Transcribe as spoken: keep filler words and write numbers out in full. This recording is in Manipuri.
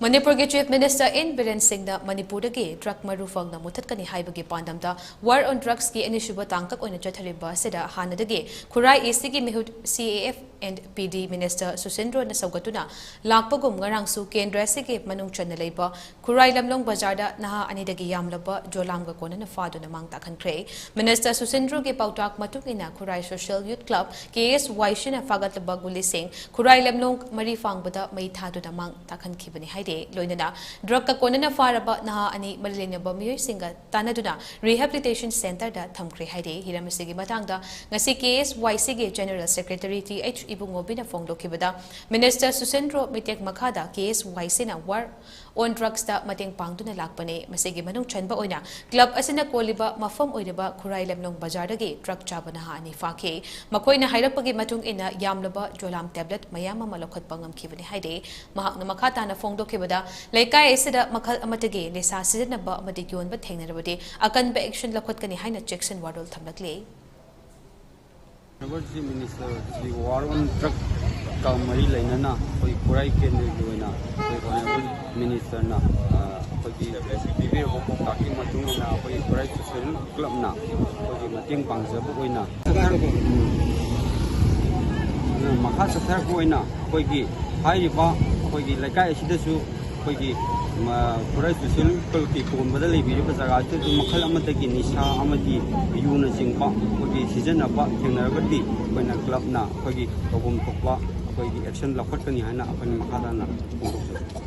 ꯃꯅꯤꯄꯨꯔꯒꯤ Chief Minister N ꯕꯤꯔꯦꯟ ꯁꯤꯡꯅ ꯃꯅꯤꯄꯨꯔꯗꯒꯤ drug ꯃꯔꯨ ꯐꯪꯅ ꯃꯨꯊꯠꯀꯅꯤ ꯍꯥꯏꯕꯒꯤ ꯄꯥꯟꯗꯝꯗ War on Drugsꯀꯤ ꯑꯅꯤꯁꯨꯕ ꯇꯥꯡꯀꯛ ꯑꯣꯏꯅ ꯆꯠꯊꯔꯤꯕ ꯑꯁꯤꯗ ꯍꯥꯟꯅꯗꯒꯤ ꯈꯨꯔꯥꯏ ACꯒꯤ ꯃꯤꯍꯨꯠ C A F and P D Minister ꯁꯨꯁꯤꯟꯗ꯭ꯔꯣꯅ ꯁꯧꯒꯠꯇꯨꯅ ꯂꯥꯛꯄꯒꯨꯝ ꯉꯔꯥꯡꯁꯨ ꯀꯦꯟꯗ꯭ꯔ ꯑꯁꯤꯒꯤ ꯃꯅꯨꯡ ꯆꯟꯅ ꯂꯩꯕ ꯈꯨꯔꯥꯏ ꯂꯝꯂꯣꯡ ꯕꯖꯥꯔꯗ ꯅꯍꯥ ꯑꯅꯤꯗꯒꯤ ꯌꯥꯝꯂꯕ ꯖꯣꯂꯥꯝꯒ ꯀꯣꯟꯅꯅ ꯐꯥꯗꯨꯅ ꯃꯥꯡ ꯇꯥꯛꯍꯟꯈ꯭ꯔꯦ꯫ Minister ꯁꯨꯁꯤꯟꯗ꯭ꯔꯣꯒꯤ ꯄꯥꯎꯇꯥꯛ ꯃꯇꯨꯡ ꯏꯟꯅ ꯈꯨꯔꯥꯏ Social Youth Club, K S Y Cꯅ ꯐꯥꯒꯠꯂꯕ ꯒꯨꯂꯤꯁꯤꯡ ꯈꯨꯔꯥꯏ ꯂꯝꯂꯣꯡ ꯃꯔꯤ ꯐꯥꯡꯕꯗ ꯃꯩ ꯊꯥꯗꯨꯅ ꯃꯥꯡ ꯇꯥꯛꯍꯟꯈꯤꯕꯅꯤ ꯍꯥꯏꯔꯦ꯫ ꯂꯣꯏꯅꯅ drugꯀ ꯀꯣꯟꯅꯅ ꯐꯥꯔꯕ ꯅꯍꯥ ꯑꯅꯤ ꯃꯔꯤ ꯂꯩꯅꯕ ꯃꯤꯑꯣꯏꯁꯤꯡꯒ ꯇꯥꯟꯅꯗꯨꯅ rehabilitation centreꯗ ꯊꯝꯈ꯭ꯔꯦ ꯍꯥꯏꯔꯦ꯫ ꯍꯤꯔꯝ ꯑꯁꯤꯒꯤ ꯃꯇꯥꯡꯗ ꯉꯁꯤ K S Y Cꯒꯤ General Secretary T H ꯏꯕꯨꯡꯉꯣꯕꯤꯅ ꯐꯣꯡꯗꯣꯛꯈꯤꯕꯗ, Minister ꯁꯨꯁꯤꯟꯗ꯭ꯔꯣ ꯃꯤꯇꯦꯛ ꯃꯈꯥꯗ K S Y Cꯅ War on Drugsꯇ ꯃꯇꯦꯡ ꯄꯥꯡꯗꯨꯅ ꯂꯥꯛꯄꯅꯤ꯫ ꯃꯁꯤꯒꯤ ꯃꯅꯨꯡ ꯆꯟꯕ ꯑꯣꯏꯅ club ꯑꯁꯤꯅ ꯀꯣꯜꯂꯤꯕ ꯃꯐꯝ ꯑꯣꯏꯔꯤꯕ ꯈꯨꯔꯥꯏ ꯂꯝꯂꯣꯡ ꯕꯖꯥꯔꯗꯒꯤ drug ꯆꯥꯕ ꯅꯍꯥ ꯑꯅꯤ ꯐꯥꯈꯤ꯫ ꯃꯈꯣꯏꯅ ꯍꯥꯏꯔꯛꯄꯒꯤ ꯃꯇꯨꯡ ꯏꯟꯅ ꯌꯥꯝꯂꯕ ꯖꯣꯂꯥꯝ tablet ꯃꯌꯥꯝ ꯑꯃ ꯂꯧꯈꯠꯄ ꯉꯝꯈꯤꯕꯅꯤ ꯍꯥꯏꯔꯦ꯫ ꯃꯍꯥꯛꯅ ꯃꯈꯥ ꯇꯥꯅ ꯐꯣꯡꯗꯣꯛꯈꯤꯕꯗ, ꯂꯩꯀꯥꯏ ꯑꯁꯤꯗ ꯃꯈꯜ ꯑꯃꯠꯇꯒꯤ ꯅꯤꯁꯥ ꯁꯤꯖꯤꯟꯅꯕ ꯑꯃꯗꯤ ꯌꯣꯟꯕ ꯊꯦꯡꯅꯔꯕꯗꯤ ꯑꯀꯟꯕ action ꯂꯧꯈꯠꯀꯅꯤ ꯍꯥꯏꯅ ꯆꯦꯛꯁꯤꯟ ꯋꯥꯔꯣꯜ ꯊꯝꯂꯛꯂꯤ꯫ Honorable Chief Minister ꯁꯤ War on Drugꯀ ꯃꯔꯤ ꯂꯩꯅꯅ ꯑꯩꯈꯣꯏ ꯈꯨꯔꯥꯏ ꯀꯦꯟꯗ꯭ꯔꯒꯤ ꯑꯣꯏꯅ ꯑꯩꯈꯣꯏ Honorable Ministerꯅ, ꯑ, ꯑꯩꯈꯣꯏꯒꯤ ꯄꯤꯕꯤꯔꯕ ꯄꯥꯎꯇꯥꯛꯀꯤ ꯃꯇꯨꯡ ꯏꯟꯅ ꯑꯩꯈꯣꯏ ꯈꯨꯔꯥꯏ Social Clubꯅ ꯑꯩꯈꯣꯏꯒꯤ ꯃꯇꯦꯡ ꯄꯥꯡꯖꯕ ꯑꯣꯏꯅ ꯃꯈꯥ ꯆꯠꯊꯔꯛꯄ ꯑꯣꯏꯅ ꯑꯩꯈꯣꯏꯒꯤ ꯍꯥꯏꯔꯤꯕ ꯑꯩꯈꯣꯏꯒꯤ ꯂꯩꯀꯥꯏ ꯑꯁꯤꯗꯁꯨ ꯑꯩꯈꯣꯏꯒꯤ, ꯃ-, ꯈꯨꯔꯥꯏ Social Clubꯀꯤ ꯀꯣꯟꯕꯗ ꯂꯩꯕꯤꯔꯤꯕ ꯖꯒꯥꯁꯤꯗꯁꯨ ꯃꯈꯜ ꯑꯃꯠꯇꯒꯤ ꯅꯤꯁꯥ ꯑꯃꯗꯤ ꯌꯨꯅꯆꯤꯡꯕ ꯑꯩꯈꯣꯏꯒꯤ ꯁꯤꯖꯤꯟꯅꯕ ꯊꯦꯡꯅꯔꯒꯗꯤ ꯑꯩꯈꯣꯏꯅ clubꯅ ꯑꯩꯈꯣꯏꯒꯤ ꯇꯧꯐꯝ ꯊꯣꯛꯄ ꯑꯩꯈꯣꯏꯒꯤ action ꯂꯧꯈꯠꯀꯅꯤ ꯍꯥꯏꯅ ꯑꯩꯈꯣꯏꯅ ꯃꯈꯥ ꯇꯥꯅ ꯐꯣꯡꯗꯣꯛꯆꯔꯤ꯫